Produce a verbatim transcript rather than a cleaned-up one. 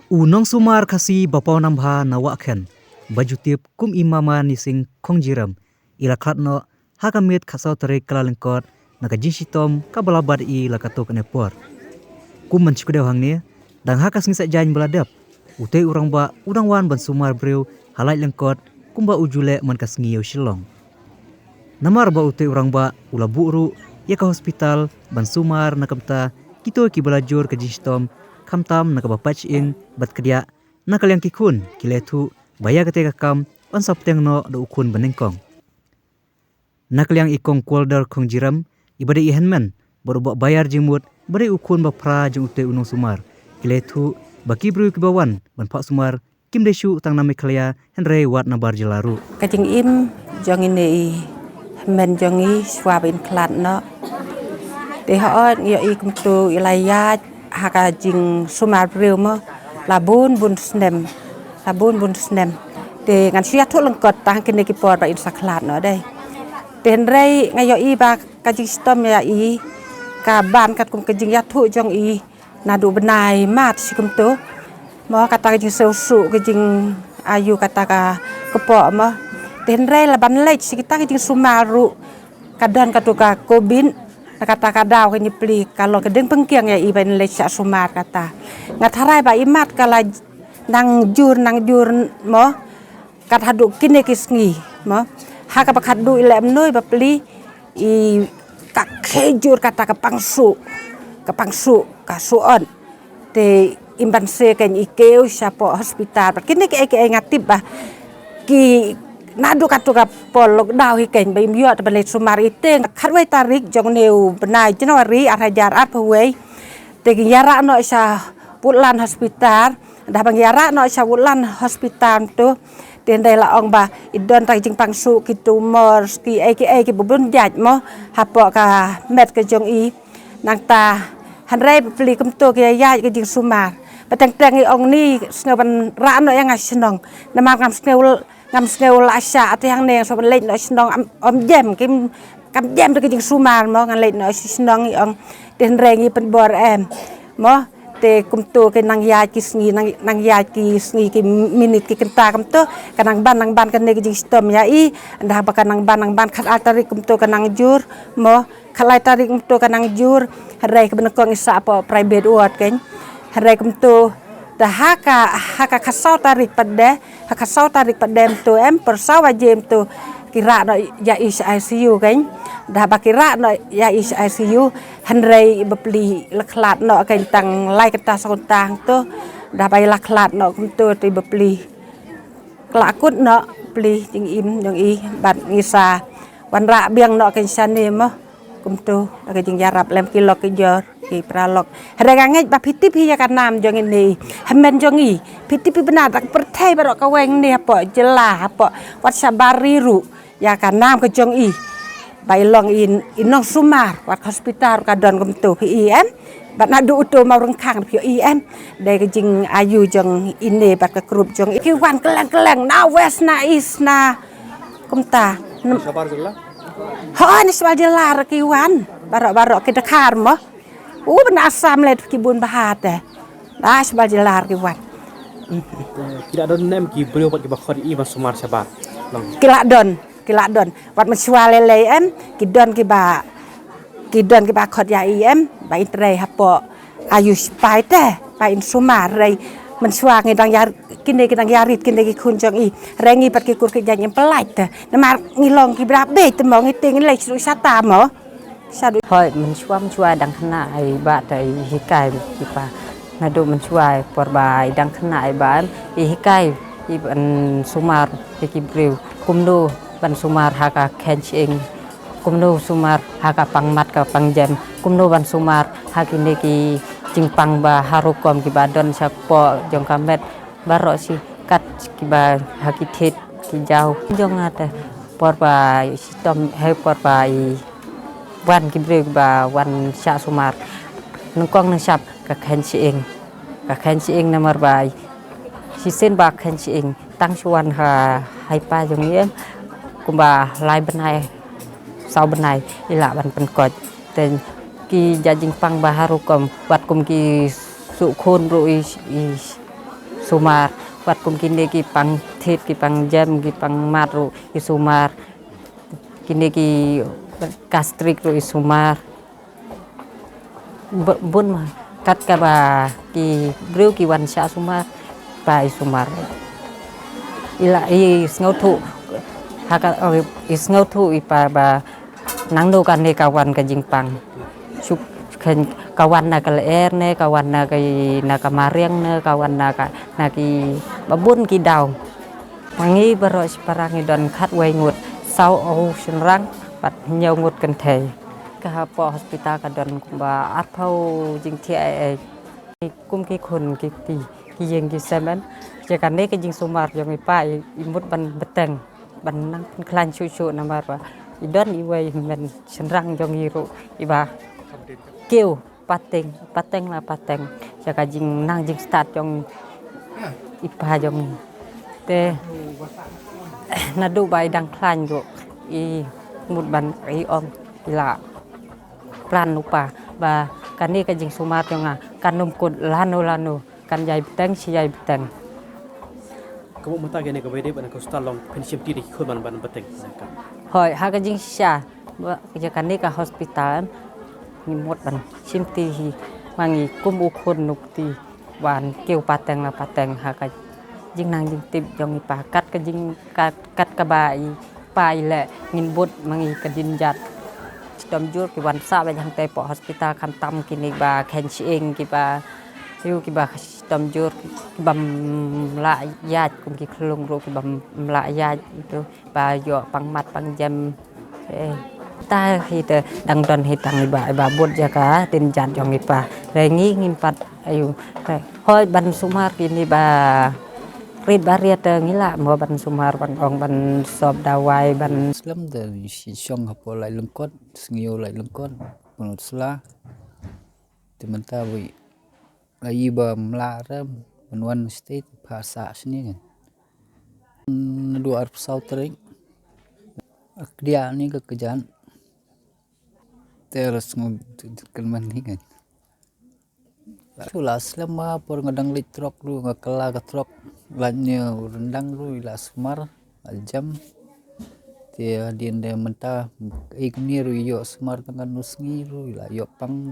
U nongsumar Khasi ba paw nambha na Wahkhen, ba ju tip kum i Mama Nising Khongjirem, i la khlad noh ha ka miet khatsaw tarik Kyllalyngkot na ka jingshitom kaba la bat ïa i la katto katne por. Kum ban shu kdew hangne, dang ha ka sngi Saitjaiñ ba la dep, utei u rangbah u dang wan ban sumar briew ha Laityngkot kumba u ju leh man ka sngi ïa u Shillong. Namar ba utei u rangbah u la buh ruh ïa ka hospital ban sumar na ka bynta kito kiba la jur ka jingshitom, khamtam na kaba pait shyieng bad kdiah, na ka liang ki khun ki la ïathuh ba ïa katei ka kam yn sa bteng noh da u khun banyngkong. Na ka liang i Kong Kuoldor Khongjirem, iba dei i hynmen bad u Bah Bayar Jingmut, ba dei u khun ba phra jong utei u nongsumar, ki la ïathuh ba ki briew kiba wan ban phah sumar kim dei shuh tang na Meghalaya hynrei wat nabar jylla ruh. Ka jingim jong ine i hynmen jong ngi shuwa ba in khlad noh, te hooid ngi ïohi kumto i la ïaid ha ka jingsumar briew mo, la bun bun snem, la bun bun snem. Te ngan shu ïathuh lyngkot tang kine ki por ba in sa khlad noh dei. Te hynrei nga ïohi ba ka jingshitom ïa i ka ban katkum ka jingïathuh jong i naduh bnai March shi kumto mo, kata ka jingsngewsuk, ka jingayu kata ka kpoh mo. Te hynrei la ban leit sha kita ki jingsumar ruh ka don kato ka covid, na kata ka daw kine pli ka long ka ding pynkiang ïa i ban leit shah sumar kata. Nga tharai ba imat ka la nang jur nang jur mo, kat haduh kine ki sngi mo, ha kaba khatduh i leh mynno i ba pli, i ka khejur kata ka pang suk, ka pang suk, ka suk on. Te im ban se kan i kiew shapoh hospital. Bad kine kiei kiei nga tip ba ki naduh kato ka por lockdown hi kan ba im ïoh te ban leit sumar i te khatwei tarik jong une u bnai January ar hajar arphew wei. Te ki ïarah noh sha Woodland Hospital. Dah ba ngi ïarah noh sha Woodland Hospital to, te hynrei la ong ba i don tang jingpang suk, ki tumor, kiei kiei kiba bun jait mo hapoh ka met ka jong i. Nangta hynrei ba pli kumto ki ïaid ka jingsumar. Ba teng teng i ong ni sngew ban rah noh ïa nga shnong. Namar ngam sngew, ngam sngew la shah te hangne, sngew ban leit noh shnong, ym jem, kim, kam jem da ka jingsumar mo, ngan leit noh shnong i ong. Te hynrei ngi pynbor em mo. Te kumto ki nang ïaid ki sngi, nang, nang ïaid ki sngi, ki minit, ki kynta kumto, ka nang ban, nang ban kane ka jingshitom ïa i. Dah ba ka nang ban, nang ban khatar tarik kumto ka nang jur mo. Khatlai tarik kumto ka nang jur, hynrei kaba nyngkong i sah hapoh private ward kan. Hynrei kumto, te ha ka, ha ka khatsaw tarik pat de, ha khatsaw tarik pat de kumto em, por saw baje kumto, ki rah noh ïa i sha I C U kan. Dah ba ki rah noh ïa i sha I C U, hynrei ba pli la khlad noh kan tang lai kynta saw kynta kumto. Dah ba i la khlad noh kumto te ba pli ka la kut noh pli jingim jong i bad ngi sa wanrah biang noh kan shane mo. Kumto da ka jingïarap lem ki lok ki jor ki paralok. Hynrei nga ngeit ba phi tip hi ïa ka nam jong ine i hynmen jong i, phi tip hi bynta da ka pyrthei baroh kawei ne hapoh jylla, hapoh wat sha bar ri ruh ïa ka nam ka jong i. Ba i long i, i nongsumar, wat hospital ka don kumto phi i em. Bad naduh uto Mawryngkhang phi i em. Dei ka jingayu jong ine bad ka group jong i. Ki wan kylleng kylleng na west na east na kumta. Shabar jylla? Ho, na shabar jylla ruh ki wan. Baroh baroh ki dkhar mo. U ban Assam leit ki bun bha te. Na shabar jylla ruh ki wan. Ki la don ne em ki briew pat kiba khot ïa i ban sumar shabar? Long. Ki la don, ki la don. Wat mynshuwa lei lei em, ki don kiba, ki don kiba khot ïa i em, ba in trei hapoh ayu sipai te, ba in sumar rei mynshuwa ngi dang ïa, kine ki dang ïarit, kine ki khun jong i, rei ngi pat ki kur ki jaiñ im pynlait te. Namar ngi long kiba beit te mo, ngi te ngi leit sha ruh shata mo. Sha ruh. Hoi, mynshuwa mynshuwa dang khynnah i bah te i hikai i pa. Naduh mynshuwa por ba i dang khynnah i bah em, i hikai i ban sumar ïa ki briew. Kumno ban sumar ha ka khein shyieng. Kumno sumar ha ka pang mat ka pang jem. Kumno ban sumar ha kine ki jingpang ba ha rukom kiba don sha kpoh jong ka met. Baroh shi kat kiba ha ki thied ki jaw. Jong nga te por ba i shitom, he por ba i wan ki briew ba wan shah sumar. Nyngkong nyngshap ka khein shyieng. Ka khein shyieng namar ba i shisien ba khein shyieng tang shu wan ha, ha i pa jong i em. Kumba lai bnai, saw bnai i lah ban pynkoit. Te ki jait jingpang ba ha rukom, wat kum ki suk khun ruh i, i Sumar, wat kum kine ki pang thied, ki pang jem, ki pang mat ruh i sumar. Kine ki gastric ruh i sumar. Bun ma kat kaba ki briew ki wan shah sumar, ba i sumar. I la i sngewthuh, ha ka, i sngewthuh i pa ba nangno kane ka wan ka jingpang. Shu khein ka wan na ka lyer ne, ka wan na ka, na ka mariang ne, ka wan na ka, na ki, ba bun ki daw. Ma ngi baroh shipara ngi don khatwei ngut, saw u shynrang bad hynñiew ngut kynthei. Ka hapoh hospital ka don kumba arphew jingthiah ei ei. Kum ki khun ki kti, ki ïing ki sem, ïa kane ka jingsumar jong i pa i, i mut ban bteng, ban nang pynkhlaiñ shuh shuh namar ba i don iwei i hynmen shynrang jong i ruh iba kiew pateng, pateng la pateng ïa ka jingnang jingstad jong i pa jong i. Te naduh ba i dang khlaiñ ruh i mut ban, i ong i la plan u pa ba kane ka jingsumar jong nga kan ym kut lano lano, kan ïai bteng shi ïai bteng. Ka mut mynta kane kaba ïadei bad ka hospital long phin shim ti da ki khun ban, ban bteng. Hooid, ha ka jingshisha ba ïa kane ka hospital ngi mut ban shim ti hi, ma ngi kum u khun u kti ban kiew pateng la pateng ha ka jingnang jingtip jong i pa, kat ka jing, kat, kat kaba i pa i leh ngin bud ma ngi ka dien jat. Shitom jur ki wan sah beit hangtei hapoh hospital, khamtam kine ba khein shyieng, kiba ïoh, kiba shitom jur, kiba ym lah ïaid, kum ki khyllung ruh kiba ym lah ïaid, itu ba ïoh pang mat pang jem. Eh, ta hi te dang don hi tang iba, iba bud ïa ka dien jat jong i pa. Hynrei ngi ngim pat, aïu. Hooid, ban sumar kine ba rit ba riat te ngi lah mo ban sumar, ban ong, ban sop dawai, ban. Slem te shi shong hapoh Laitlyngkot, Sngi Ïew Laitlyngkot, Pynursla. Te mynta ba i, i ba ym lah re ban wan state, pha sah shane kan. Naduh arphew saw tarik ka kdiah ne ka kjat. Te la sngew kynmaw hi kan. Shu la slem ma por nga dang leit trok ruh, nga kylla ka trok, lait ne u ryndang ruh i la sumar, la jem. Te hadien de mynta i kumne ruh i ïoh sumar tang katno sngi ruh i la ïoh pang.